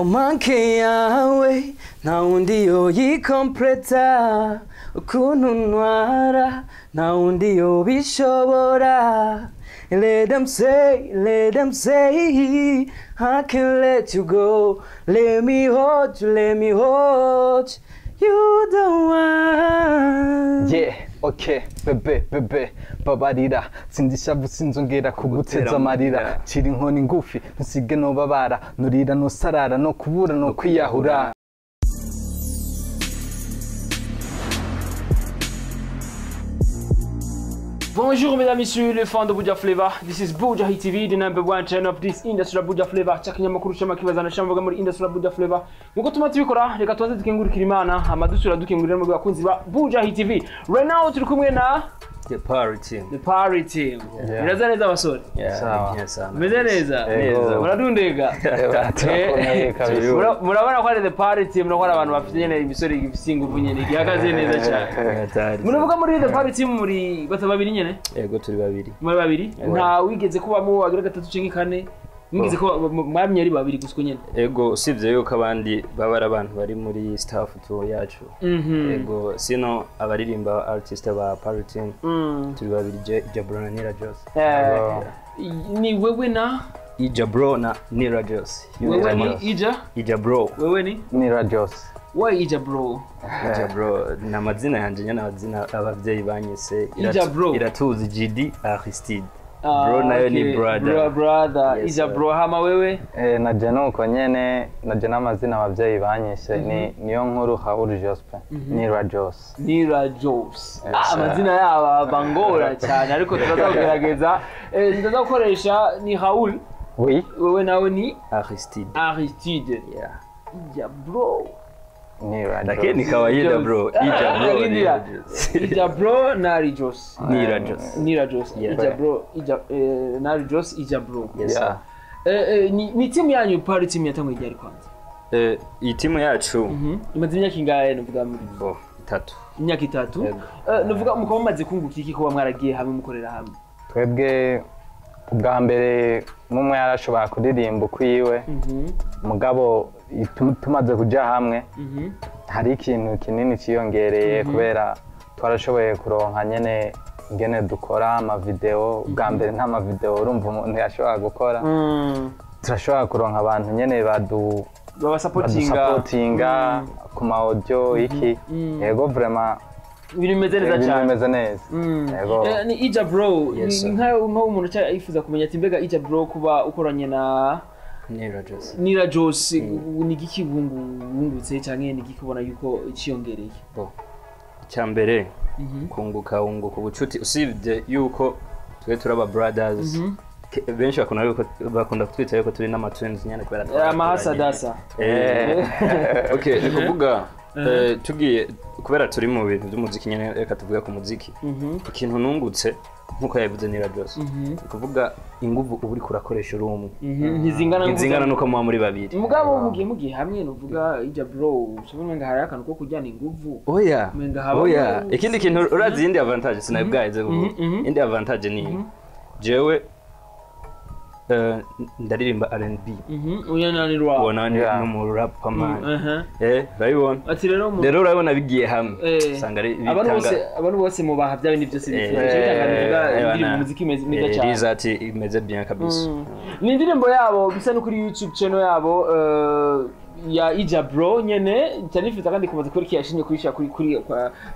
Manque yawe nta wundi yoyikompleta, ukuntu ntwara nta wundi yobishobora. Let them say, let them say, I can let you go. Let me hold you, let me hold you. You the one. Yeah, okay, bébé, bébé, babarira, sindishavu, sinzongera kuguteza amarira, cira inkoni ngufi, ntusige nobabara, nurira nusarara, no kubura no kwiyahura. Bonjour mesdames, messieurs, les fans de Buja Flavor. This is Buja Hit TV, the number one channel of this industry of Buja Flavor. Chakinyamakuru cy'amakibazana cyamvuga muri industry of Buja Flavor. Nkuko tuma tubikora, reka tubanze dukengurukira Imana, amadusura dukengurira mu bakunzi ba Buja Hit TV. Right now turi kumwe na The Party Team. The Party Team. Yeah. Muraza neza basore? Yeah, Sawa. bien sana. Meze neza? Neza. Muradundega? Turakomeye kabisa. Murabona ko ari The Party Team, no ko ari abantu bafite nyene imisore ifite ingufu nyene, gihagaze neza cyane. Hatari. Muravuga muri The Party Team muri bata babiri nyene? Yego, turi babiri. Muri babiri? Nta wigeze kubamo wagira gatatu canke kane? Mwigeze kuba mwamye ari babiri gusa nyene? Ego, usibye yuko abandi baba ari abantu bari muri staff tu yacu. Ego, sino abaririmba artist ba Party Team turi babiri, Jabro na Nira Jose. Ni wewe na Ijabro na Nira Jose. Wewe ni Ija, Ijabro. Wewe ni Ni Radios. Why Ija bro? Ijabro ni amazina yanjye nyene, amazina abavyeyi banyise. Ijabro. Iratuzi GD Aristide. Ah, Bro nayo ni okay. brother. Bro, brother. Yes, Ija sir. bro, hama wewe? Naje nuko nyene, naje n'amazina abavyeyi banyise ni niyo nkuru Raoul Jospin, ni Radios. Nira Jobs. Yes, Ah, sir. amazina yabo abangora cyane, ariko turaza kugerageza. Ndaza gukoresha ni Raoul, Oui, wewe nawe ni Aristide. Aristide. Yeah. Ija bro. ni Lakini Radios. kawaida bro, Ijabro Ija Nira Jose. Ija bro na Rijos. Nira Jose. Nira Jos. Yeah. Ija bro, Ija na Rijos, Ija bro. Yes. Yeah. Ni timu yanyu Party Team yatanguye ryari kwanza? Iyi timu yacu Imaze imyaka ingahe nuvuga muri? bo itatu. Imyaka itatu. Yego. Nuvuga mukaba mumaze kunguka iki kuba mwaragiye hamwe mukorera hamwe? Twebwe ubwa mbere mumwe yarashobora kuririmba ukwiwe, mugabo tumaze kuja hamwe hari ikintu kinini ciyongereye, kubera twarashoboye kuronka nyene ingene dukora amavideo. Ubwa mbere nta mavideo urumva umuntu yashobora gukora. Turashobora kuronka abantu nyene Babasapotinga. badusapotinga ku ma audio iki. Yego, vraiment Ibintu bimeze neza ibintu cyane. bimeze neza. Yego. Ni Ija bro, Yes, ni sir. nka umuntu aca yifuza kumenya ati mbega Ija bro kuba ukoranye na Nira Jose. Nira Jose ni igiki wungutse canke ni igiki ubona yuko ciyongereye? Bo. Icya mbere kunguka, wunguka ubucuti, usibye yuko twe turaba brothers. Benshi bakunda yuko bakunda kutwita yuko turi n'ama twins nyene kubera twarakuranye. Amahasadasa. Okay, ni kuvuga tugiye kubera turi mu bintu by'umuziki nyene, reka tuvuge ku muziki. Ikintu nungutse nkuko yabivuze Nira Jose, ni kuvuga inguvu uba uriko urakoresha uri umwe Ntizingana. Ntizingana nuko muba muri babiri. Mugabo mugiye hamwe nuvuga Ija bro ushobora umenga hari akantu ko kujyana inguvu. Oya, Umenga haba oya, ikindi kintu urazi, iyindi avantage sinabibwahize kuvuga, iyindi avantage ni jewe ndaririmba R&B. Uyananirwa. Ubona ni Yeah. n'umu rapper man. Urabibona. Ati rero Rero urabona bigiye hamwe usanga ari abantu bitanga bose, abantu bose mubaha bya bindi byose bifuza. Bitanga nuvuga indirimbo, umuziki mwiza cyane. Result imeze bien kabisa. Ni indirimbo yabo bisa no kuri YouTube channel yabo ya Ija Bro nyene cyane. Nifuza kandi kumaze kuri yashinye kuyishyira kuri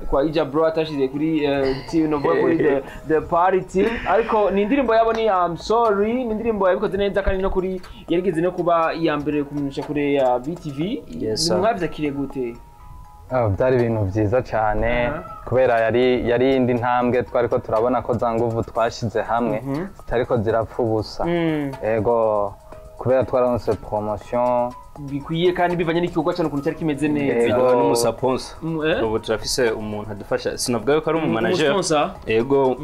kwa Ija Bro, atashize kuri team no kuri the Party Team, ariko ni indirimbo yabo ni I'm Sorry. Ni indirimbo yabikoze neza kandi no kuri yarigeze no kuba iya mbere kumenyesha kure ya BTV. Yes, sir. Mwavyakiriye gute? Ah, byari ibintu byiza cyane, kubera yari iyindi ntambwe twari ko turabona ko za nguvu twashize hamwe zitariko zirapfa ubusa. Ego, kubera twararonse promotion bikwiye kandi bivanye n'igikorwa cyane ukuntu cyari kimeze neza. Yego. Biduha n'umusaponsa. Eh? Ubu turafise umuntu adufasha, sinavuga yuko ari umumanager. Umusponsor? Ego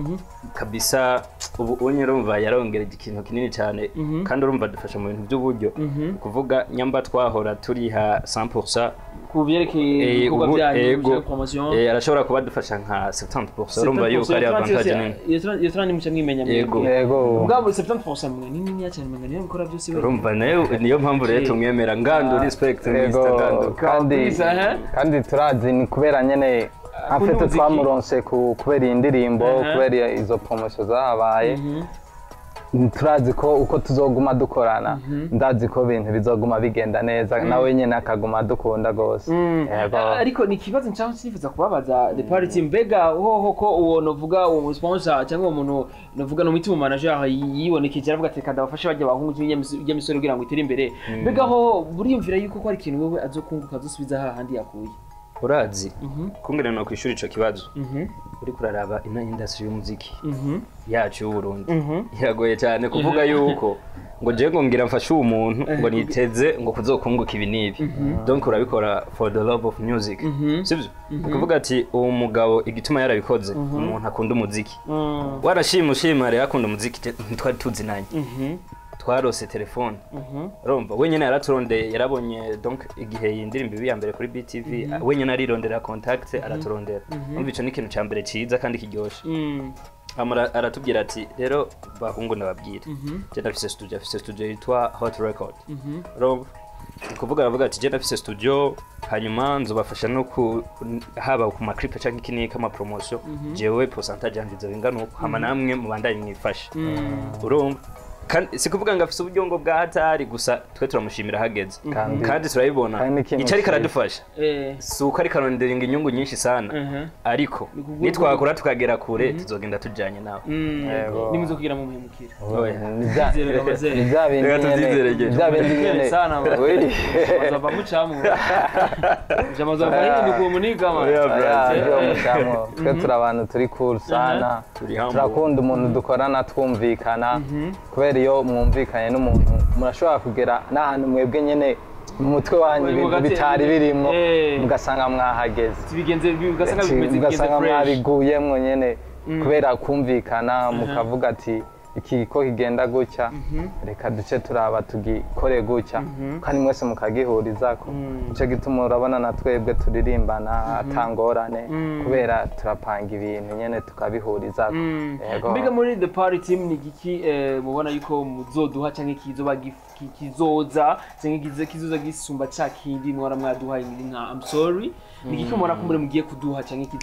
kabisa, ubu unye urumva yarongereje ikintu kinini cyane, kandi urumva adufasha mu bintu by'uburyo, kuvuga nyamba twahora turiha 100% Ku byerekeye ibikorwa byanyu ego. bya promotion. Arashobora kuba adufasha nka 70%, urumva yuko ari avantage nini. Iyo 30 muca mwimenya Yego. mwebwe. Yego. Ubwabo 70% mwe ni nini cyane, mwe niyo mukora byose we. Urumva nayo niyo mpamvu rero tumwemera. Ngando, respect, Yego. Mr. Ngando. Kandi Kabisa, eh? kandi turazi ni kubera nyene Akunda afite umuziki. twamuronse kubera iyi ndirimbo, kubera izo promotion zahabaye. Turazi ko uko tuzoguma dukorana, ndazi ko ibintu bizoguma bigenda neza, nawe nyene akaguma dukunda rwose. Yego. Ariko ni ikibazo nshaka nifuza kubabaza the party, mbega hoho ko uwo novuga uwo sponsor cyangwa uwo muntu novuga no mwita manager yibonekeje aravuga ati reka ndabafashe bajya bahungu by'imisoro kugira ngo itere imbere, mbega hoho buriyumvira yuko ko ari ikintu wewe azokunguka, azosubiza hahandi yakuye? Urazi kungene no kwishura ico kibazo, uriko uraraba ino industry y'umuziki yacu y'Uburundi, iragoye cyane kuvuga yuko ngo je ngo ngira mfashe uwo muntu ngo niteze ngo kuzokunguka ibi n'ibi. Donc urabikora for the love of music, sibyo? Ukuvuga ati uwo mugabo igituma yarabikoze, umuntu akunda umuziki, warashima ushima rero akunda umuziki. Ntitwari tuzinanye, twarose telefone, urumva wenyine yaraturondeye, yarabonye donc igihe iyi ndirimbo iba iya mbere kuri BTV, wenyine arirondera contact, araturondera. Urumva ico ni ikintu ca mbere ciza kandi kiryoshe. Hama aratubwira ati rero bahungu, ndababwira, je ndafise studio, afise studio yitwa Hot Record. Urumva ni kuvuga aravuga ati je ndafise studio, hanyuma nzobafasha no ku haba ku ma clip canke iki n'iki, ama promotion, jewe pourcentage yanje izoba ingana uko, hama namwe mubandanye mwifashe. Urumva kandi si kuvuga ngo afise uburyo ngo bwa hatari, gusa twe turamushimira hageze kandi turabibona Kandi n'ikintu icyo ariko cyiza. aradufasha, si uko ariko arondera inyungu nyinshi sana, ariko Ni kugura- nitwakura tukagera kure tuzogenda tujanye nawe. Yego. Nimuzo kugira mu muhemukira. Oya. Ni bya Tubyizere kamaze. ni bya bindi Reka nyene, tubyizere. ni bya bindi nyene. Sana, man. Oui. Bazava mucamwo bazava hinduka uwo muniga, man. Oya, Oya, brother. byo mucamwo twe turi abantu turi cool sana. Turi humble. Turakunda umuntu dukorana twumvikana, kubera iyo mwumvikanye n'umuntu murashobora kugera n'ahantu mwebwe nyene mu mutwe wanyu Muri ibintu bitari birimo, mugasanga mwahageze. Bigenze ugasanga bimeze bigenze Ugasanga fresh. mwabiguyemwo nyene kubera kumvikana, mukavuga ati iki ko kigenda gutya, reka duce turaba tugikore gutya, kandi mwese mukagihurizako. Nico gituma urabona na twebwe turirimbana atangorane, kubera turapanga ibintu nyene tukabihurizako. Yego. Mbega muri the party team ni giki mubona yuko muzoduha canke kizoba kizoza canke kizoza gisumba ca kindi mwara mwaduha nka I'm sorry? Ni giki mubona ko muri mugiye kuduha canke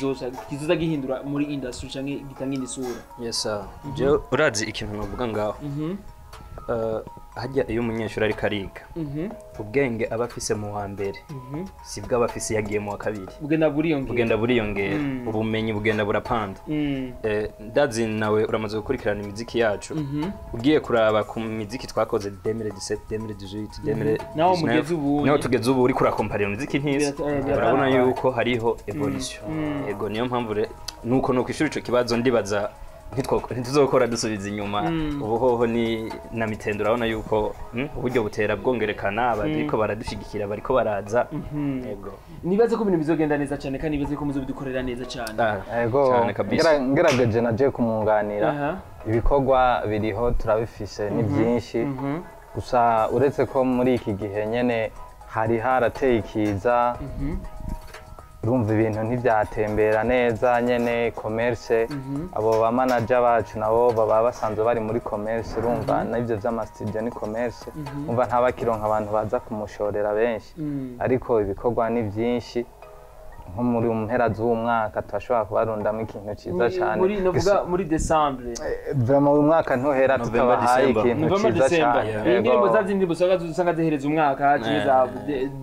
kizoza gihindura muri industry canke gitanga indi sura? Yes sir. Jewe urazi ikintu novuga ngaho, harya iyo umunyeshuri ariko ariga, ubwenge aba afise mu wa mbere sibwo aba afise iyo agiye mu wa kabiri. Bugenda buriyongera. Bugenda buriyongera, ubumenyi bugenda burapanda. Ndazi nawe uramaze gukurikirana imiziki yacu, ugiye kuraba ku miziki twakoze 2017, 2018, 2019, Naho mugeze ubu. naho tugeze ubu, uriko urakomparira imiziki ntisi, Biratandukanye. urabona yuko hariho evolution. Yego, niyo mpamvu nuko nukwishura ico kibazo, ndibaza ntituzokora dusubiza inyuma. Ubu hoho ni na mitendo, urabona yuko uburyo butera bwongerekana, bariko baradushigikira, bariko baraza. Yego. Nibaze ko ibintu bizogenda neza cyane, kandi nibaze ko muzobidukorera neza cyane. Ah, Yego. cyane kabisa. Ngerageje naje kumwunganira. Ibikorwa biriho, turabifise, ni byinshi, gusa uretse ko muri iki gihe nyene hari harateye ikiza, urumva ibintu ntibyatembera neza nyene, commerce, abo ba manager bacu nabo baba basanzwe bari muri commerce, urumva n'ibyo vy'ama studio ni commerce, umva ntabakironka abantu baza kumushorera benshi. Ariko ibikorwa ni byinshi, nko muri mpera z'uwo mwaka turashobora kubarundamo ikintu ciza cane. Muri novuga muri December. Vraiment uyu mwaka ntuhera November, tutabahaye December. ikintu November, ciza December. cane. Iyi ndirimbo Yego. za zindi usanga zihereza umwaka, zimwe za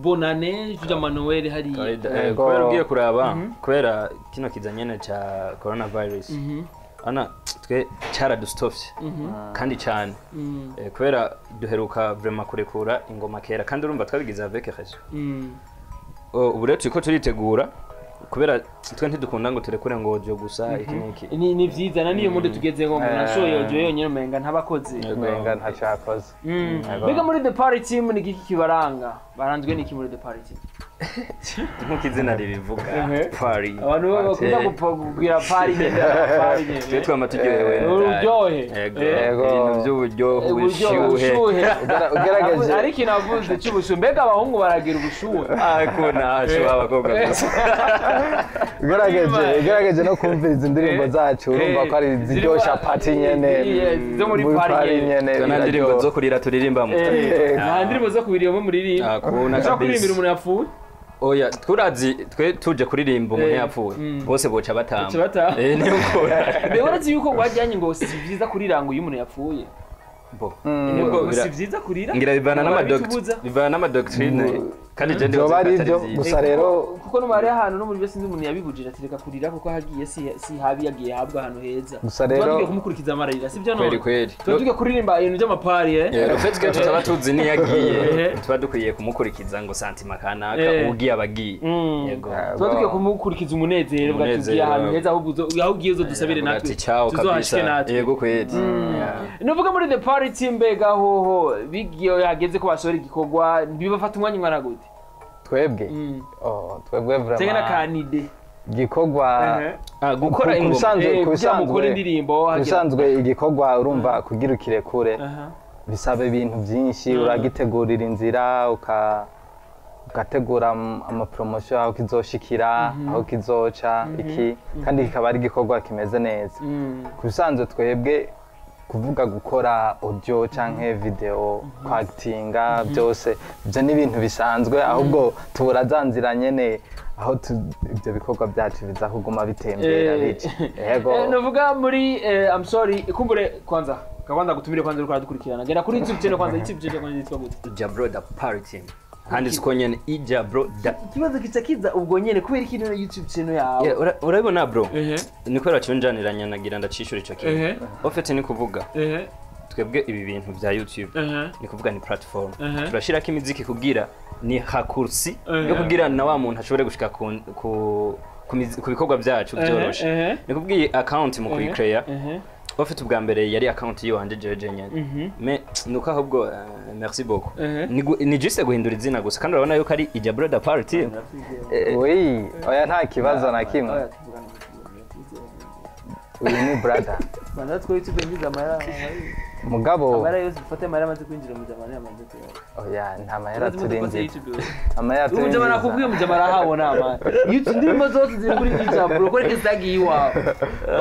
bonane juja manuel hariya. Kawaida, Yego. kubera ugiye kuraba, kubera kino kiza nyene ca coronavirus, ana twe cyaradustofye kandi cyane. Kubera duheruka vraiment kurekura ingoma kera, kandi urumva twabigize avec raison. Ubu rero turiko turitegura, kubera twe ntidukunda ngo turekure ngo audio gusa, iki n'iki. Ni vyiza na niyo monde tugezeho, umuntu ashoye audio yonyene umenga ntabakoze. Yego. Umenga ntacakoze. Yego. Mbega muri the party team ni giki kibaranga? Baranzwe n'iki muri the party team? Nk'uko izina ribivuga, party. Abantu bakunda kugira party nyene, party nyene. Twe twama turyohewe. Ururyohe. Yego. Yego. Ibintu by'uburyohe, uburyohe, ubushyuhe. ubushuhe. Ugerageje Ariko inavuze cy'ubushuhe, mbega abahungu baragira ubushuhe? Ako ntashuha, abakobwa gusa. Ugerageje no kumviriza indirimbo zacu, urumva ko ari ziryosha party nyene. Zo muri party nyene. Nyene. Nta ndirimbo zo kurira turirimbamo. Nta ndirimbo zo kubiriyemo muririmba? Akuna. Ushobora kuririmbira Kabisa. umuntu yapfuye? Oya, turazi twe tuje kuririmba umuntu yapfuye, bose boca batamba. Boca batamba. Niyo ukora. Mbega uretse yuko wajyanye ngo si byiza kurira ngo iyo umuntu yapfuye? Bo. Ngo Nibwo si byiza kurira. Ngira bivana Barabitubuza. Bivana n'amadoctrine, kandi je ndibaza Vyoba ko ari atari byo vyiza. gusa rero. Kuko no bari ahantu no muri byo, sinzi umuntu yabibujije ati reka kurira kuko hagiye si habi, yagiye habwa ahantu heza. Gusa Tuba rero tugiye kumukurikiza amarira, sibyo none? Kweri kweri. Tuba tugiye kuririmba ibintu by'amapari. Le fait que tutaba tuzi niyo agiye, Ehe. tuba dukwiye kumukurikiza ngo sentiment kanaka ugiye abagiye. Yego. Tuba tugiye kumukurikiza umunezero bwa tugiye Umunezero. ahantu heza, ahubwo aho ugiye uzodusabire Avuga natwe ati ciao tuzohashike kabisa. natwe. Yego kweri. Yeah. Nuvuga muri the party team, mbega hoho bigiye hageze ko basohora igikorwa, bibafata umwanya ungana gute? Twebwe, oh, twebwe Cyangwa vraiment n'akanide igikorwa Ah, gukora ku ingoma. bisanzwe ku Kugira mukore bisanzwe indirimbo ku hagira bisanzwe igikorwa, urumva kugira ukirekure bisaba ibintu byinshi. Uragitegurira inzira, ugategura amapromotion, aho kizoshikira, aho kizoca iki, kandi kikaba ari igikorwa kimeze neza. Ku bisanzwe twebwe kuvuga gukora audio canke video, kwakitinga, byose ibyo ni ibintu bisanzwe, ahubwo tubura za nzira nyene aho ibyo bikorwa byacu biza kuguma bitembera bica. Yego. Nuvuga muri I'm sorry, kumbure kwanza kwanza gutumire kwanza uriko aradukurikirana, genda kuri YouTube channel kwanza. YouTube channel kwanza yitwa gute? Jabro da Party Team. Handitse uko nyene, Ijabro da. Ikibazo kica kiza ubwo nyene, kubera iki rero YouTube channel yawe? Yeah, urabibona bro, Ehe. ni kubera cunjaniranya, nagira ndacishura ico kintu. Au fait ni kuvuga twebwe ibi bintu vya YouTube, ni kuvuga ni platform, turashirako imiziki kugira ni raccourci yo kugira na wa muntu ashobore gushika ku bikorwa byacu byoroshe. Ni kuvuga iyi account mu kuyicreya, ufite ubwa mbere yari account yiwanje jeje nyene, mais nuko ahubwo merci beaucoup. Ni juste guhindura izina gusa, kandi urabona yuko ari Ijabro da Party. Oui, oya, nta kibazo na kimwe. Oya, tuvugane. Uyu ni brother. Banza twe YouTube ngize amahera Mugabo amahera yose, dufate amahera amaze kwinjira mu jamani amaze kuyaho. Oya, nta mahera Urazi imodoka za turinjiza. YouTube. Amahera Ubu jamani turinjiza. nakubwiye, mu jamani arahabona amahera. YouTube indirimbo zose ziri kuri Ijabro, ko reka zagiye iwawe.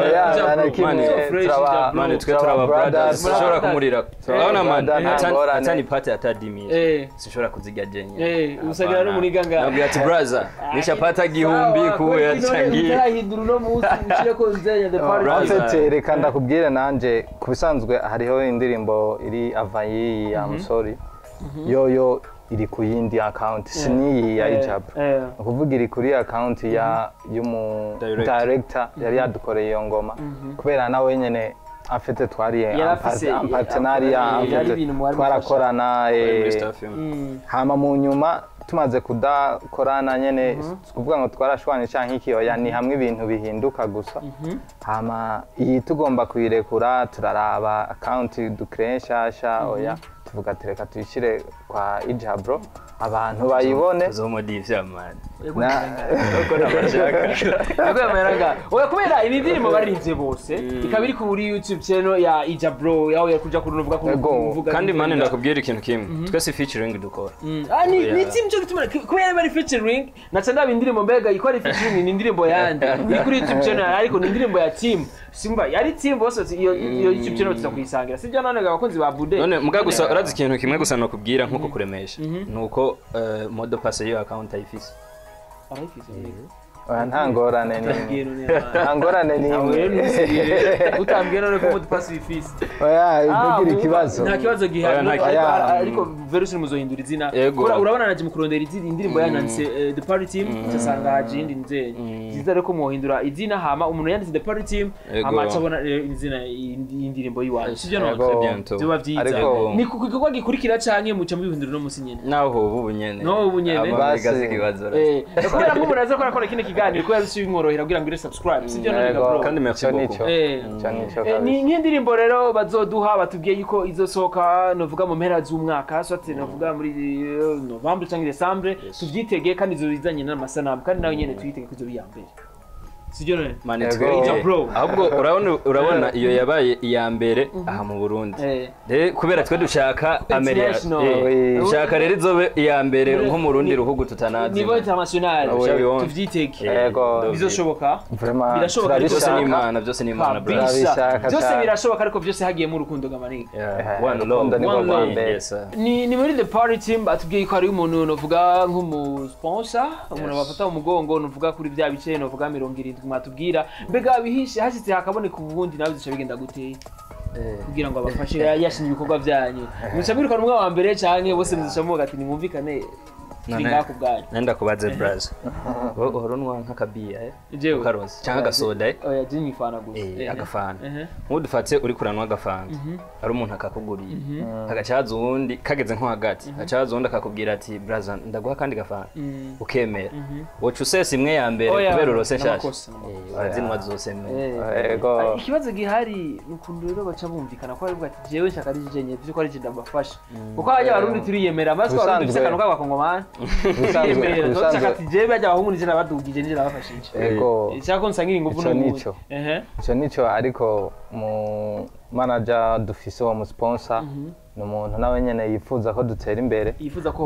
Oya, nta na Man, kimwe. so fresh, Turaba Man, twe turaba brothers, sinshobora kumurira. Urabona man, Brother, nta ngorane. atani party atadimira, sinshobora kuzirya jenye. Usagira n'umuniga ngaha. Nabwira ati brother, nishapata gihumbi kuya changiye. Utarahindura uno munsi ushire ko nzenya the party. Brother. En fait, reka ndakubwire nanje, ku bisanzwe hariho indirimbo iri avant y'iyi ya Musori, yoyo iri ku yindi account, si n'iyi ya Ijabro. Ni ukuvuga iri kuri account ya y'umu Director. director yari yadukoreye iyo ngoma, kubera nawe nyene afite twari Yari afise- en partenariat, yari ibintu mwari twarakorana. Muri staff imwe. Hama mu nyuma tumaze kudakorana nyene, si kuvuga ngo twarashwanye canke iki, oya, ni hamwe ibintu bihinduka gusa. Hama iyi tugomba kuyirekura, turaraba account dukreye nshasha, oya, tuvuga ati reka tuyishyire kwa Ijabro abantu bayibone. Tuzomodivya man. Na Uko nabashaka. Yego, amahera ngaha. Oya, kubera iyi ndirimbo baririmbye bose, ikaba iri kuri YouTube channel ya Ijabro, yaho yakuja kuruvuga Yego. kuvuga. Kandi man, ndakubwira ikintu kimwe, twese featuring dukora. Ah, ni team cyo gituma kubera bari featuring, naca ndaba indirimbo, mbega iko ari featuring ni indirimbo yandi iri kuri YouTube channel, ariko ni indirimbo ya team, simba yari team bose, iyo YouTube channel tuza kuyisangira, sibyo none ga abakunzi ba Bude? None muga gusa urazi ikintu kimwe gusa nokubwira nkuko kuremesha, nuko mot de passe y'iyo account ayifise. Arayifise mbega? Oya, nta ngorane n'imwe. Utambwiye none. Nta ngorane Aho rero n'imwe. ntusubire utambwiye none ko mot de passe uyifise. Oya, ntugire ikibazo. Nta kibazo gihari. Oya, nta ariko kibazo. Ariko very soon muzohindura izina. Yego. Urabona naje mu kurondera izina indirimbo yanyanditse The Party Team, ugasanga haje iyindi nzenya. Byiza rero ko muhindura izina, hama umuntu yanditse The Party Team Yego. hama acabona izina y'indirimbo yiwaje, sibyo none? Yego. Bientôt. Byoba byiza. Ariko- Ni ku gikorwa gikurikira canke muca mubihindura uno musi nyene? Naho ubu nyene. Naho ubu nyene. Aba Basi. bigaze ikibazo. Kubera ko umuntu aza gukora kino kiganiro. kiganiro kubera bisi bimworohera kugira ngo ire subscribe, sibyo none Yego. bro? Kandi merci Ico beaucoup. nico. Ico nico Ni kabisa. nk'indirimbo rero bazoduha, batubwiye yuko izosohoka novuga mu mpera z'umwaka, soit novuga muri novembre cyangwa décembre, tuvyitege, kandi izo bizanye n'amasanamu, kandi nawe nyene tuyitege ko izoba iya mbere, sibyo none? Mani Yego. twebwe Bro. ahubwo urabona iyo yabaye iya mbere aha mu Burundi. Rero kubera twe dushaka Amerika, International. Oui. dushaka rero izobe iya mbere nko mu rundi ruhugu tutanazi. Niveau international. Oui. Tuvyitege. Yego. Bizoshoboka. Vraiment, Birashoboka, ariko Byose ni turabishaka. Imana, byose ni Imana, bro. Kabisa. Turabishaka Byose cyane. birashoboka, ariko byose hagiyemo urukundo gamanike. Yeah. Eh, One urukundo love. nirwo One rwa love. mbere. Yes, sir. Ni muri The Party Team, atubwiye ko hari umuntu novuga nk'umu sponsor, umuntu bafata mu mugongo novuga kuri bya bice novuga 70 mwatubwira. Mbega bihishe hashyitse hakaboneka ubundi nawe bizoca bigenda gute kugira ngo abafashe yashinye ibikorwa byanyu? Muca mwirukana umwe wa mbere canke bose muzoca muvuga ati nimwumvikane, turi None- ngaha ku bwanyu? Nenda kubaze braza. Wowe uhora unywa nk'akabiya, eh? Jewe. Ukaronse cyangwa agasoda, eh? Oya, je nyifana gusa. Agafanta. Ehe. Nk'udufate uri kuranwa agafanta, ari umuntu akakuguriye, hagaca haza uwundi kageze nko hagati, hagaca haza uwundi akakubwira ati braza, ndaguha akandi gafanta, ukemera, woca usesa imwe ya mbere Oya, kubera urose nshasha? n'amakosa, n'amakosa. Urazinwa zose mwe. Yego. Ikibazo gihari ni ukuntu rero baca bumvikana ko baravuga ati jewe nshaka ari je nyene, ko ari je ndabafasha, kuko abajya abarundi turiyemera, amaze abarundi dufise akantu k'abakongomani, turiyemera, tushaka ati jewe bajya abahungu nije nabadugije, nije nabafashije. Yego. Nshaka ko nsangira ingufu Ico n'ubundi. nico. Ehe. Ico nico, ariko mu manager dufise, uwo mu sponsor, ni umuntu nawe nyene yifuza ko dutera imbere. Yifuza ko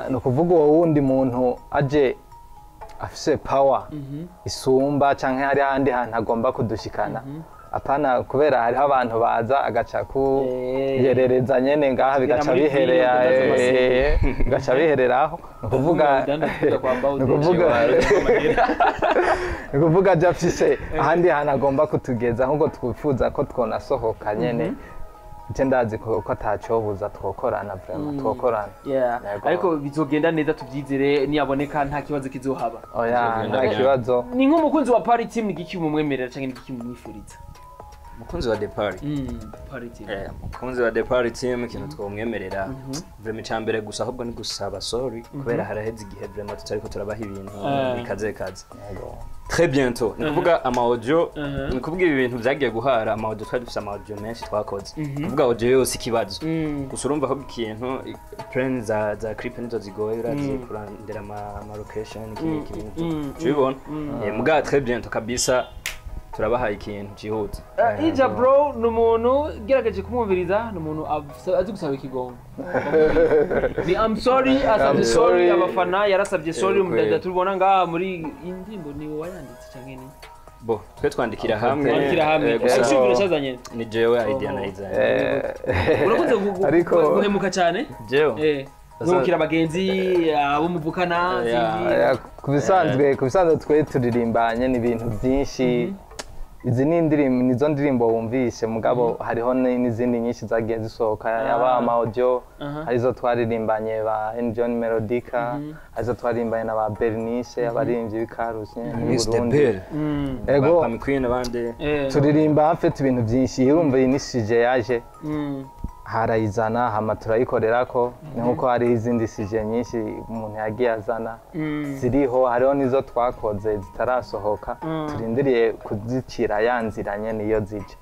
Ni ukuvuga uwo wundi muntu aje afise power isumba canke hari ahandi hantu agomba kudushikana, apana kubera hariho abantu baza agaca kuyerereza nyene ngaha bigaca muri biherera vino, kudandaza. bigaca bihereraho. Ni ukuvuga Kudandaza kwa Bawden. ni ukuvuga aje afise ahandi hantu agomba kutugeza nk'uko twifuza ko twonasohoka nyene. Je ndazi ko atacobuza twokorana, vraiment twokorana. Yeah. Yego. Ariko bizogenda neza, tubyizere, niyaboneka nta kibazo kizohaba. Oya, Bizogenda nta neza. kibazo. Ni nk'umukunzi wa Party Team, ni igiki mumwemerera canke ni igiki mumwifuriza? Umukunzi wa The Party. Party Team. Umukunzi wa The Party Team, ikintu twamwemerera vraiment icya mbere gusa ahubwo ni gusaba sorry kubera haraheze igihe vraiment tutariko turabaha ibintu bikaze kaze. Yego. Très bientôt, ni kuvuga ama audio, ni kuvuga ibi bintu byagiye guhara ama audio, twari dufise ama audio menshi twakoze, kuvuga audio yose ikibazo gusa urumva ko ikintu plan za clip nizo zigoye, urazi kurandera ama location, iki n'iki, ibintu tubibona. Muga très bientôt kabisa turabahaye ikintu cyihuta. Ija Bro ni umuntu gerageje kumwumviriza, ni umuntu azi gusaba ikigongo. Ni I'm sorry, asabye I'm sorry sorry. abafana, yarasabye sorry. Yego. Umudada turubona ngaha muri indirimbo ni wowe wayanditse canke ni Bo twe twandikira hamwe. Twandikira hamwe. Gusa Icyumviro cyazanye ni jewe idea Oho. nayizanye. Urakunze guhemuka cyane? Jewe Guhemukira abagenzi, abo muvukana, sinzi. Ku bisanzwe twe turirimbanye ni ibintu byinshi. Izi ni indirimbo, nizo ndirimbo wumvise, mugabo hariho n'izindi nyinshi zagiye zisohoka, yaba ama audio, harizo twaririmbanye ba John Melodica, harizo twaririmbanye na ba Bernice, abaririmbyi b'Ikarusi nyene muri Mr. Burundi. Bell. Ego. Ba Queen abandi. Turirimba mfite ibintu byinshi. Urumva iyi ni sujet yaje, harayizana hama turayikorerako. Ni nkuko hariho izindi sujet nyinshi umuntu yagiye azana ziriho, hariho n'izo twakoze zitarasohoka, turindiriye kuzicira ya nzira nyene iyo zije.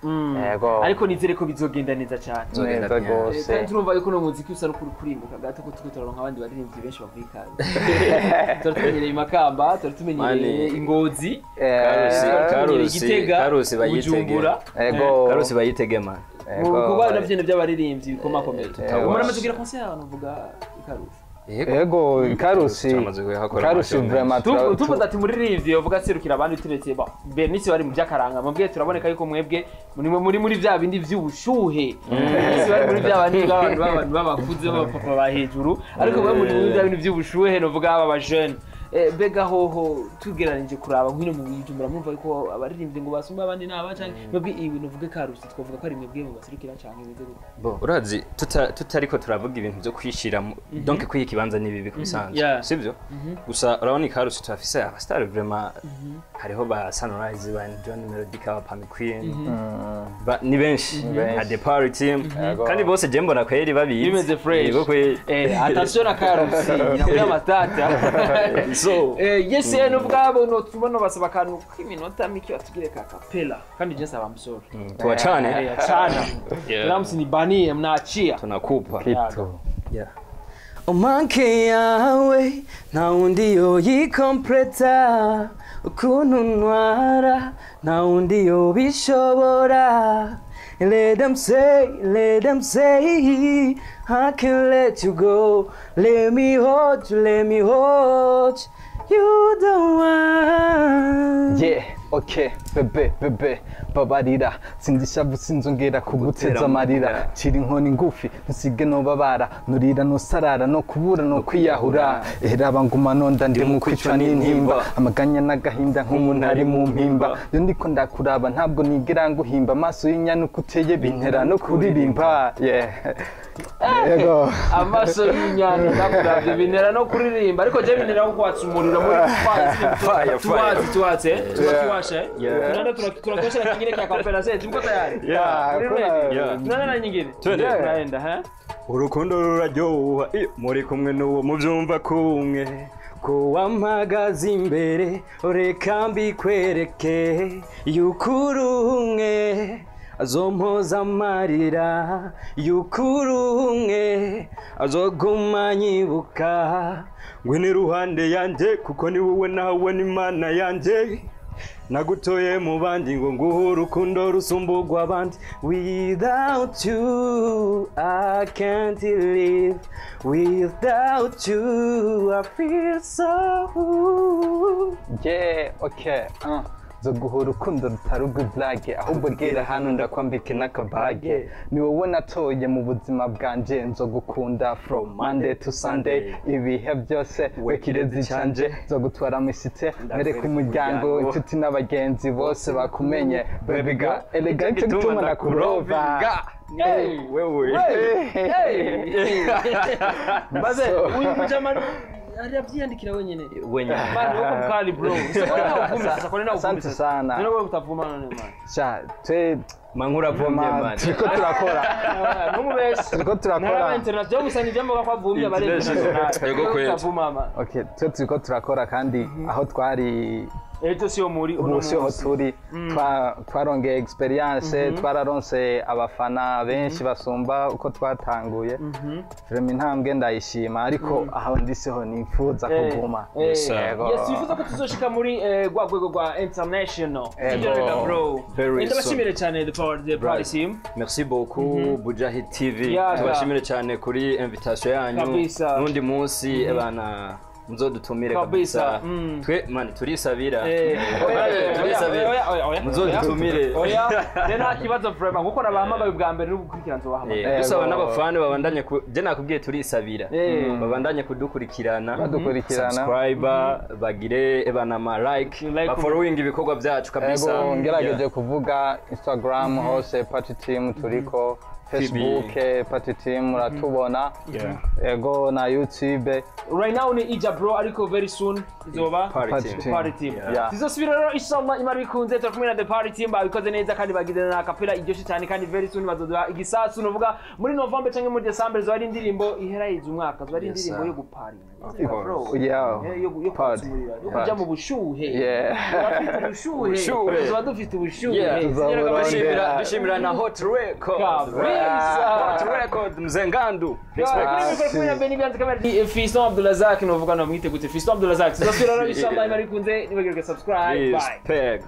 Yego. Ariko nizere ko bizogenda neza cyane. Bizogenda Neza bien. gose. Kandi turumva yuko uno muziki usa n'ukuri kurimbuka gato, ko turiko turaronka abandi baririmbyi benshi bavuye ikaze. Tuba tumenyereye Imakamba, tuba tumenyereye Mani. Ingozi, Karusi, tuba tumenyereye Karusi, Igitega, Karusi bayitege. Bujumbura. Ego. Karusi bayitege man. Mu bikorwa navyo nyene by'abaririmbyi bikomakomeye. Tutawasha. Muramaze kugira concert ahantu uvuga Ikarusi? Ego, Ikarusi. Turamaze kuyahakora Ikarusi amashow. vraiment Tuvuze ati muririmbyi uvuga serukira abandi, turetse ba Bernice bari mu by'akaranga, mubwiye turaboneka yuko mwebwe muri bya bindi by'ubushuhe. Bernice bari muri bya bindi b'abantu b'abakuze, b'abapapa ba hejuru, ariko mwe muri bya bindi by'ubushuhe, novuga aba ba jeune. Bega hoho tugeranije kuraba nk'ino mu Bujumbura, murumva yuko abaririmbyi ngo basumba abandi n'aba, canke mwebwe ibi novuge Karusi twavuga ko ari mwebwe mu baserukira canke bimeze gute? Bo urazi tutariko turavuga ibintu byo kwishira donc kwiha ikibanza ni bibi kubisanzwe, sivyo? Gusa urabona Ikarusi turafise abastar vraiment. Hariho ba Sunrise, ba John Melodica, ba Pami Queen. Ni benshi. Nka The Party Team. Yego. Kandi bose je mbona kweri babizi. Bimeze fresh. Yego kweri. Attention na karusi inakuya matata. So Yes, nuvuga no tubona basaba akantu k'iminota mike batugire ka kapela, kandi je nsaba msoro. Tuachane. Achana. Yeah. Na msinibanie, mnaachia. Tunakupa. Kitu. Yeah. Omanke yawe nta wundi yoyikompleta, ukuntu ntwara nta wundi yobishobora. Let them say, let them say, I can't let you go. Let me hold you, let me hold you. You the one. Yeah, okay, bebe, bebe, babarira, sinzi ishavu, sinzongera kuguteza amarira, cira inkoni ngufi, ntusige nobabara, nurira nusarara, no kubura no kwiyahura, eraba nguma nonda ndi mu kwicwa n'intimba, amaganya n'agahinda nk'umuntu ari mu mpimba, iyo ndiko ndakuraba ntabwo nigera nguhimba, amaso y'inyana uko uteye bintera no kuririmba, yeah. Yego. Amaso y'inyana ndakuravye bintera no kuririmba, ariko je bintera ko kwatsa umuriro muri Fire, fire. tuwazi tuwaze tuwakiwasha. Yeah. Tunaenda tunakuwasha na kingine kia kapela sasa tuko tayari. Yeah. Uri ready? Yeah. Tunaenda na nyingine. Twende. Tunaenda ha. Urukundo ruraryoha iyo muri kumwe n'uwo mubyumva kumwe, ko wampagaze imbere reka mbikwereke yuko uri umwe azompoza amarira, yuko uri umwe azoguma nyibuka, ngwino iruhande yanjye kuko ni wowe nawe n'Imana yanjye, nagutoye mu bandi ngo nguhe urukundo rusumburwa abandi. Without you I can't live, without you I feel so. Yeah, okay. Nzoguha urukundo rutari urw'iblage, ahubwo gera hano ndakwambike n'akabage, ni wowe natoye mu buzima bwanje, nzogukunda from Monday to Sunday, ibihe byose we kirezi canje, nzogutwara mu isite mwereke umuryango, inshuti n'abagenzi bose bakumenye, baby girl, erega nicyo gituma ndakurova. Hey. Wewe. Hey. Maze uyu mujama aravyiyandikira wenyene. Wenyine. Man, wako mkali bro. Sasa kwa nini uvumi sasa? Kwa nini uvumi Asante sasa? sana. None wewe utavuma none man. Sha, twe Mankura vumye man. Turiko turakora. Numubeshe. Turiko turakora. Naraba international gusa ni jambo kwa vumye abari international. Yego kweli. Utavuma man. Okay, twe turiko turakora kandi aho twari Ejo siyo muri uno ubu siho munsi. turi, twarongeye experience, twararonse abafana benshi basumba uko twatanguye. Vraiment intambwe ndayishima, ariko aho ndi siho nifuza kuguma. Yes, sir. Yego. Yes, twifuza ko tuzoshika muri rwa rwego rwa international. Yego. Sivyo rega bro? Very Ndabashimire cyane the power the party team. Merci beaucoup Bujahid TV. Yaga. Tubashimire cyane kuri invitation yanyu. Kabisa. N'undi munsi ebana muzodutumire Kabisa. kabisa. Twe man turisabira. Oya, Turisabira. oya, oya, oya. Muzodutumire. Oya, je nta kibazo vraiment kuko nabahamagaye ubwa mbere n'ugukurikira nzobahamagara. Dusaba n'abafani babandanye je nakubwiye turisabira. Babandanye kudukurikirana. Badukurikirana. Subscriber bagire ebana ma like, Like, ba following ibikorwa byacu kabisa. Yego, ngerageje kuvuga Instagram hose Party Team turiko, Facebook Party Team muratubona. Yeah. Yego, na YouTube. Right now ni Ija bro, ariko very soon izoba Party Party team. Team. Party Team. Yeah. Tuzosubira rero inshallah Imana bikunze, turi kumwe na The Party Team babikoze neza kandi bagize na kapela iryoshye cyane, kandi very soon bazoduha igisasu, nuvuga muri November cyangwa muri December zoba ari indirimbo iheraheza umwaka, zoba ari Yes, indirimbo sir. yo guparty. course. Yeah. Yo Party. kwatsa umuriro, yo kuja mu bushuhe. Yeah. Tuba dufite ubushuhe. Ubushuhe. Tuba dufite ubushuhe. Yeah. Tuzabura. Dushimira na Hot Records. Kabisa. Hot Records Mzengandu. Respect. Fiston Abdulazak, novuga namwite gute? Fiston Abdulazak. Tuzasubira rero inshallah Imana bikunze, nibagirwe subscribe. Bye. Respect.